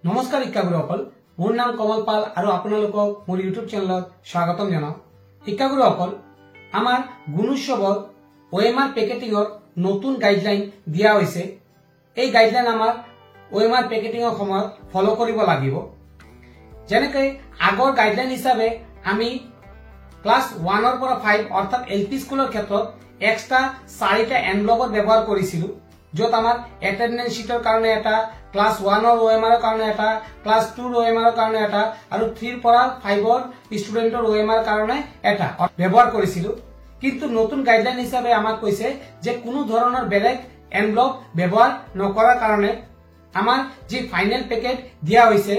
নমস্কাৰ শিক্ষাগুৰুসকল, মোৰ নাম কমল পাল আৰু আপোনালোকক মোৰ ইউটিউব চেনেলত স্বাগতম জনাওঁ। শিক্ষাগুৰুসকল, আমাৰ গুণোৎসৱৰ OMR পেকেটিঙৰ নতুন গাইডলাইন দিয়া হৈছে। এই গাইডলাইন আমাৰ OMR পেকেটিঙৰ সময়ত ফ'ল' কৰিব লাগিব। যেনেকৈ আগৰ গাইডলাইন হিচাপে আমি ক্লাছ 1ৰ পৰা 5 অৰ্থাৎ এল পি স্কুলৰ ক্ষেত্ৰত এক্সট্ৰা 4টা এনভেলপৰ ব্যৱহাৰ কৰিছিলো, য'ত আমাৰ এটেণ্ডেঞ্চ শ্বীটৰ কাৰণে এটা, ক্লাছ 1ৰ OMR কাৰণে এটা, ক্লাছ 2ৰ OMR কাৰণে এটা আৰু 3ৰ পৰা 5ৰ ষ্টুডেণ্টৰ OMR কাৰণে এটা ব্যৱহাৰ কৰিছিলো। কিন্তু নতুন গাইডলাইন হিচাপে আমাক কৈছে যে কোনো ধৰণৰ বেলেগ এনভেলপ ব্যৱহাৰ নকৰাৰ কাৰণে আমাৰ যি ফাইনেল পেকেট দিয়া হৈছে,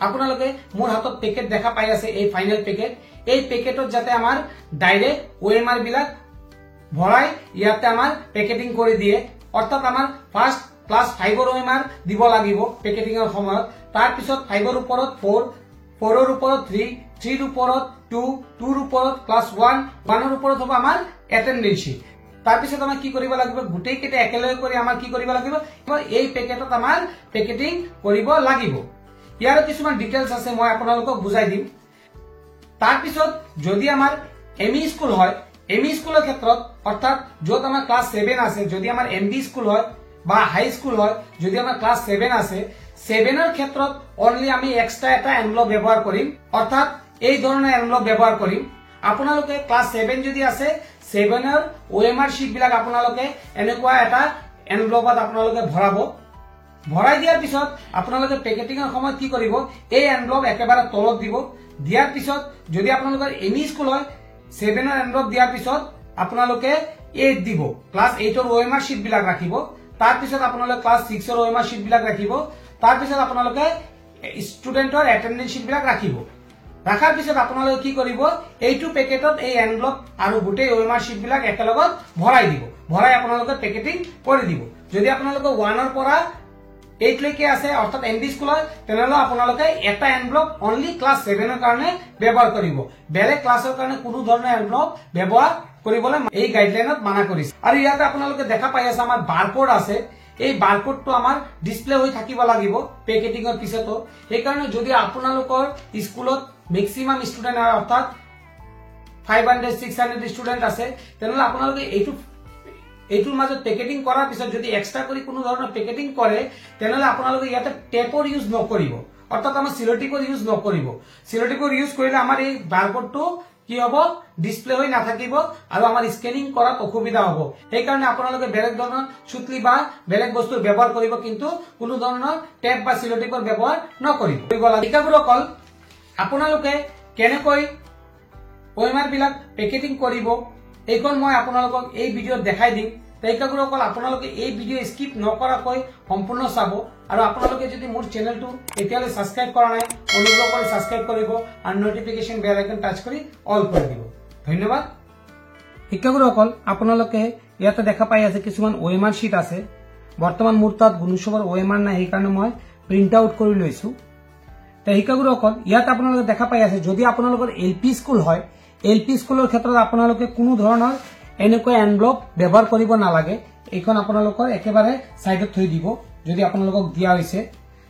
আপোনালোকে মোৰ হাতত পেকেট দেখা পাই আছে, এই ফাইনেল পেকেট, এই পেকেটত যাতে আমাৰ ডাইৰেক্ট OMR বিলাক ভৰাই ইয়াতে আমাৰ পেকেটিং কৰি দিয়ে। অৰ্থাৎ আমাৰ ফাৰ্ষ্ট ক্লাছ 5ৰ OMR দিব লাগিব পেকেটিঙৰ সময়ত, তাৰপিছত 5ৰ ওপৰত 4, 4ৰ ওপৰত 3, 3ৰ ওপৰত 2, 2ৰ ওপৰত ক্লাছ 1, 1ৰ ওপৰত হ'ব আমাৰ এটেণ্ডেঞ্চ শ্বীট। তাৰপিছত আমাৰ কি কৰিব লাগিব, গোটেইকেইটা একেলগে কৰি আমাৰ কি কৰিব লাগিব, এই পেকেটত আমাৰ পেকেটিং কৰিব লাগিব। ইয়াৰ কিছুমান ডিটেইলছ আছে, মই আপোনালোকক বুজাই দিম। তাৰপিছত যদি আমাৰ এম ই স্কুল হয়, এম ই স্কুলৰ ক্ষেত্ৰত অৰ্থাৎ য'ত আমাৰ ক্লাছ 7 আছে, যদি আমাৰ এম বি স্কুল হয় বা হাই স্কুল হয়, যদি আমাৰ ক্লাছ 7 আছে, 7ৰ ক্ষেত্ৰত অনলি আমি এক্সট্ৰা এটা এনভেলপ ব্যৱহাৰ কৰিম, অৰ্থাৎ এই ধৰণৰ এনভেলপ ব্যৱহাৰ কৰিম। আপোনালোকে ক্লাছ 7 যদি আছে, 7ৰ OMR sheet বিলাক আপোনালোকে এনেকুৱা এটা এনভেলপত আপোনালোকে ভৰাব। ভৰাই দিয়াৰ পিছত আপোনালোকে পেকেটিঙৰ সময়ত কি কৰিব, এই এনভেলপ একেবাৰে তলত দিব। দিয়াৰ পিছত যদি আপোনালোকৰ এম ই স্কুল হয়, 7ৰ এনভেলপ দিয়াৰ পিছত আপোনালোকে 8 দিব, ক্লাছ 8ৰ OMR sheet বিলাক ৰাখিব। তাৰপিছত আপোনালোকে ক্লাছ 6ৰ OMR sheet বিলাক ৰাখিব। তাৰপিছত আপোনালোকে ষ্টুডেণ্টৰ এটেণ্ডেঞ্চ শ্বীট বিলাক ৰাখিব। ৰাখাৰ পিছত আপোনালোকে কি কৰিব, এইটো পেকেটত এই এনভেলপ আৰু গোটেই OMR sheet বিলাক একেলগত ভৰাই দিব। ভৰাই আপোনালোকে পেকেটিং কৰি দিব। যদি আপোনালোকে 1ৰ পৰা 8 লৈকে আছে, অৰ্থাৎ এম বি স্কুল হয়, তেনেহ'লে আপোনালোকে এটা এনভেলপ অনলি ক্লাছ 7ৰ কাৰণে ব্যৱহাৰ কৰিব। বেলেগ ক্লাছৰ কাৰণে কোনো ধৰণৰ এনভেলপ ব্যৱহাৰ কৰিবলৈ এই গাইডলাইনত মানা কৰিছে। আৰু ইয়াতে আপোনালোকে দেখা পাই আছে আমাৰ বাৰকোড আছে, এই বাৰকোডটো আমাৰ ডিছপ্লে হৈ থাকিব লাগিব পেকেটিঙৰ পিছতো। সেইকাৰণে যদি আপোনালোকৰ স্কুলত মেক্সিমাম ষ্টুডেণ্ট হয়, অৰ্থাৎ 500 600 ষ্টুডেণ্ট আছে, তেনেহ'লে আপোনালোকে এইটোৰ মাজত পেকেটিং কৰাৰ পিছত যদি এক্সট্ৰা কৰি কোনো ধৰণৰ পেকেটিং কৰে, তেনেহ'লে আপোনালোকে ইয়াতে টেপৰ ইউজ নকৰিব, অৰ্থাৎ আমাৰ চিল'টেপৰ ইউজ নকৰিব। চিল'টেপৰ ইউজ কৰিলে আমাৰ এই বাৰকোডটো কি হ'ব, ডিছপ্লে হৈ নাথাকিব আৰু আমাৰ স্কেনিং কৰাত অসুবিধা হ'ব। সেইকাৰণে আপোনালোকে বেলেগ ধৰণৰ চুতলি বা বেলেগ বস্তুৰ ব্যৱহাৰ কৰিব, কিন্তু কোনো ধৰণৰ টেপ বা চিল'টেপৰ ব্যৱহাৰ নকৰিব। শিক্ষাগুৰুসকল, আপোনালোকে কেনেকৈ OMR বিলাক পেকেটিং কৰিব এইখন মই আপোনালোকক এই ভিডিঅ'ত দেখাই দিম। শিক্ষাগুৰুসকল, আপোনালোকে এই ভিডিঅ' স্কিপ নকৰাকৈ সম্পূৰ্ণ চাব। আৰু আপোনালোকে যদি মোৰ চেনেলটো এতিয়ালৈ ছাবস্ক্ৰাইব কৰা নাই, অনুগ্ৰহ কৰি ছাবস্ক্ৰাইব কৰিব আৰু নটিফিকেশ্যন বেল আইকন টাচ কৰি অল কৰি দিব। ধন্যবাদ। শিক্ষাগুৰুসকল, আপোনালোকে ইয়াতে দেখা পাই আছে কিছুমান OMR sheet আছে। বৰ্তমান মোৰ তাত গুণোৎসৱৰ OMR নাই, সেইকাৰণে মই প্ৰিণ্ট আউট কৰি লৈছো। শিক্ষাগুৰুসকল, ইয়াত আপোনালোকে দেখা পাই আছে, যদি আপোনালোকৰ এল পি স্কুল হয়, এল পি স্কুলৰ ক্ষেত্ৰত আপোনালোকে কোনো ধৰণৰ এনেকুৱা এনভেলপ ব্যৱহাৰ কৰিব নালাগে। এইখন আপোনালোকৰ একেবাৰে চাইডত থৈ দিব যদি আপোনালোকক দিয়া হৈছে।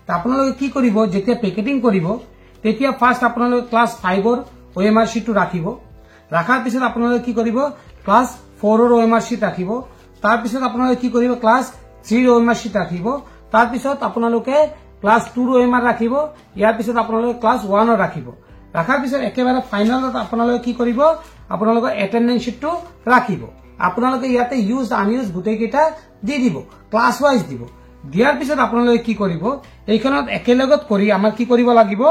আপোনালোকে কি কৰিব, যেতিয়া পেকেটিং কৰিব তেতিয়া ফাৰ্ষ্ট আপোনালোকে ক্লাছ 5ৰ OMR শ্বীটটো ৰাখিব। ৰাখাৰ পিছত আপোনালোকে কি কৰিব, ক্লাছ 4ৰ OMR sheet ৰাখিব। তাৰপিছত আপোনালোকে কি কৰিব, ক্লাছ 3ৰ OMR sheet ৰাখিব। তাৰপিছত আপোনালোকে ক্লাছ 2ৰ OMR ৰাখিব। ইয়াৰ পিছত আপোনালোকে ক্লাছ 1ৰ ৰাখিব। ৰাখাৰ পিছত একেবাৰে ফাইনেলত আপোনালোকে কি কৰিব, আপোনালোকৰ এটেণ্ডেঞ্চ শ্বীটটো ৰাখিব। আপোনালোকে ইয়াতে ইউজ আনইউজ গোটেইকেইটা দি দিব, ক্লাছ ৱাইজ দিব। দিয়াৰ পিছত আপোনালোকে কি কৰিব, এইখনত একেলগত কৰি আমাৰ কি কৰিব লাগিব,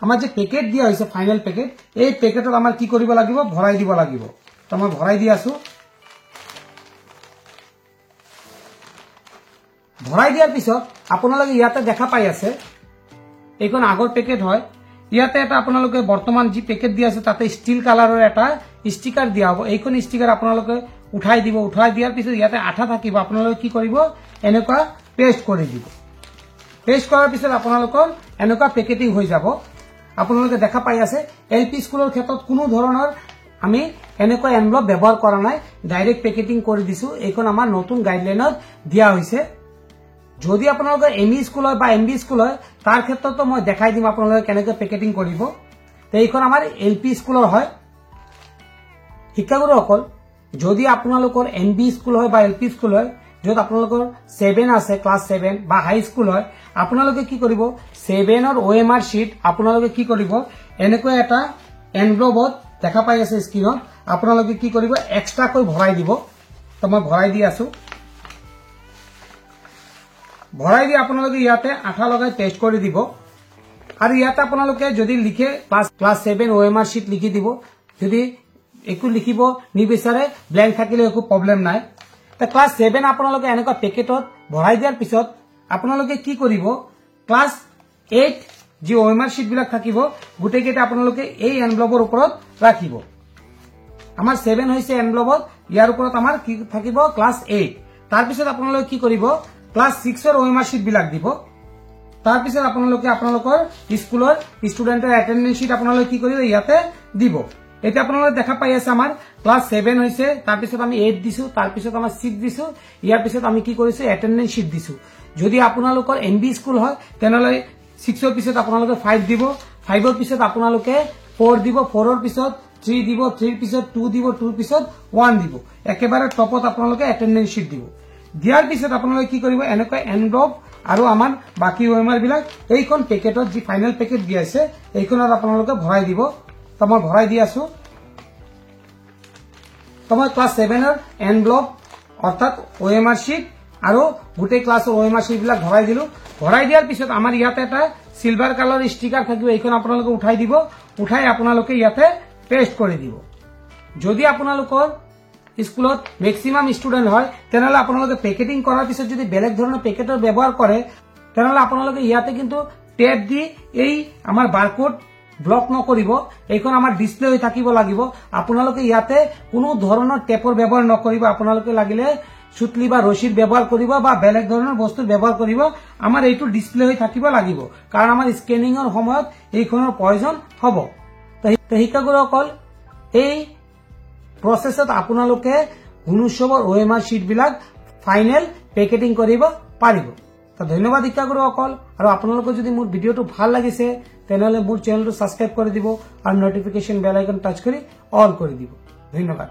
আমাৰ যে পেকেট দিয়া হৈছে ফাইনেল পেকেট, এই পেকেটত আমাৰ কি কৰিব লাগিব, ভৰাই দিব লাগিব। তো মই ভৰাই দি আছো। ভৰাই দিয়াৰ পিছত আপোনালোকে ইয়াতে দেখা পাই আছে, এইখন আগৰ পেকেট হয়। ইয়াতে এটা আপোনালোকে বৰ্তমান যি পেকেট দিয়া আছে তাতে ষ্টীল কালাৰৰ এটা ষ্টিকাৰ দিয়া হ'ব। এইখন ষ্টিকাৰ আপোনালোকে উঠাই দিব। উঠাই দিয়াৰ পিছত ইয়াতে আঠা থাকিব, আপোনালোকে কি কৰিব, এনেকুৱা পেষ্ট কৰি দিব। পেষ্ট কৰাৰ পিছত আপোনালোকৰ এনেকুৱা পেকেটিং হৈ যাব। আপোনালোকে দেখা পাই আছে, এল পি স্কুলৰ ক্ষেত্ৰত কোনো ধৰণৰ আমি এনেকুৱা এনভেলপ ব্যৱহাৰ কৰা নাই, ডাইৰেক্ট পেকেটিং কৰি দিছো। এইখন আমাৰ নতুন গাইডলাইনত দিয়া হৈছে। যদি আপোনালোকৰ এম ই স্কুল হয় বা এম বি স্কুল হয়, তাৰ ক্ষেত্ৰতো মই দেখাই দিম আপোনালোকে কেনেকৈ পেকেটিং কৰিব। এইখন আমাৰ এল পি স্কুলৰ হয়। শিক্ষাগুৰুসকল, যদি আপোনালোকৰ এম বি স্কুল হয় বা এল পি স্কুল হয়, য'ত আপোনালোকৰ 7 আছে, ক্লাছ 7 বা হাই স্কুল হয়, আপোনালোকে কি কৰিব, 7ৰ অ' এম আৰ শ্বীট আপোনালোকে কি কৰিব, এনেকৈ এটা এনভলভত দেখা পাই আছে স্ক্ৰীণত, আপোনালোকে কি কৰিব, এক্সট্ৰাকৈ ভৰাই দিব। তো মই ভৰাই দি আছো। ভৰাই দি আপোনালোকে ইয়াতে আঠা লগাই পেষ্ট কৰি দিব। আৰু ইয়াতে আপোনালোকে যদি লিখে ক্লাছ 7 অ' এম আৰ শ্বীট লিখি দিব। যদি একো লিখিব নিবিচাৰে, ব্লেংক থাকিলে একো প্ৰব্লেম নাই। ক্লাছ 7 আপোনালোকে এনেকুৱা পেকেটত ভৰাই দিয়াৰ পিছত আপোনালোকে কি কৰিব, ক্লাছ 8 যি অ' এম আৰ শ্বীটবিলাক থাকিব গোটেইকেইটা আপোনালোকে এই এনভলভৰ ওপৰত ৰাখিব। আমাৰ 7 হৈছে এনভলভত, ইয়াৰ ওপৰত আমাৰ কি থাকিব, ক্লাছ 8। তাৰপিছত আপোনালোকে কি কৰিব, ক্লাছ 6ৰ অ' এম আৰ শ্বীটবিলাক দিব। তাৰপিছত আপোনালোকে আপোনালোকৰ স্কুলৰ ষ্টুডেণ্টৰ এটেণ্ডেঞ্চ শ্বীট আপোনালোকে কি কৰিব, ইয়াতে দিব। এতিয়া আপোনালোকে দেখা পাই আছে আমাৰ ক্লাছ 7 হৈছে, তাৰপিছত আমি 8 দিছো, তাৰপিছত আমাৰ 6 দিছো, ইয়াৰ পিছত আমি কি কৰিছো, এটেণ্ডেঞ্চ শ্বীট দিছো। যদি আপোনালোকৰ এম বি স্কুল হয় তেনেহ'লে 6ৰ পিছত আপোনালোকে 5 দিব, 5ৰ পিছত আপোনালোকে 4 দিব, 4ৰ পিছত 3 দিব, 3ৰ পিছত 2 দিব, 2ৰ পিছত 1 দিব। একেবাৰে টপত আপোনালোকে এটেণ্ডেঞ্চ শ্বীট দিব। দিয়াৰ পিছত আপোনালোকে কি কৰিব, এনেকুৱা এনভলভ আৰু আমাৰ বাকী অ' এম আৰ বিলাক এইখন পেকেটত যি ফাইনেল পেকেট দিয়া আছে এইখনত আপোনালোকে ভৰাই দিব। তো মই ভৰাই দি আছো। তো মই ক্লাছ 7ৰ এনভলভ অৰ্থাৎ অ' এম আৰ শ্বীট আৰু গোটেই ক্লাছৰ অ' এম আৰ শ্বীট বিলাক ভৰাই দিলো। ভৰাই দিয়াৰ পিছত আমাৰ ইয়াতে এটা চিলভাৰ কালাৰ ষ্টিকাৰ থাকিব, এইখন আপোনালোকে উঠাই দিব। উঠাই আপোনালোকে ইয়াতে পেষ্ট কৰি দিব। যদি আপোনালোকৰ স্কুলত মেক্সিমাম ষ্টুডেণ্ট হয় তেনেহ'লে আপোনালোকে পেকেটিং কৰাৰ পিছত যদি বেলেগ ধৰণৰ পেকেটৰ ব্যৱহাৰ কৰে তেনেহ'লে আপোনালোকে ইয়াতে কিন্তু টেপ দি এই আমাৰ বাৰকোড ব্লক নকৰিব, এইখন আমাৰ ডিছপ্লে হৈ থাকিব লাগিব। আপোনালোকে ইয়াতে কোনো ধৰণৰ টেপৰ ব্যৱহাৰ নকৰিব। আপোনালোকে লাগিলে সুতলি বা ৰছীৰ ব্যৱহাৰ কৰিব বা বেলেগ ধৰণৰ বস্তুৰ ব্যৱহাৰ কৰিব, আমাৰ এইটো ডিছপ্লে হৈ থাকিব লাগিব, কাৰণ আমাৰ স্কেনিঙৰ সময়ত এইখনৰ প্ৰয়োজন হ'ব। শিক্ষাগুৰুসকল, এই প্ৰচেছত আপোনালোকে গুণোৎসৱৰ অ' এম আৰ শ্বীটবিলাক ফাইনেল পেকেটিং কৰিব পাৰিব। তো ধন্যবাদ শিক্ষাগুৰুসকল। আৰু আপোনালোকৰ যদি মোৰ ভিডিঅ'টো ভাল লাগিছে তেনেহ'লে মোৰ চেনেলটো ছাবস্ক্ৰাইব কৰি দিব আৰু নটিফিকেশ্যন বেল আইকন টাচ কৰি অল কৰি দিব। ধন্যবাদ।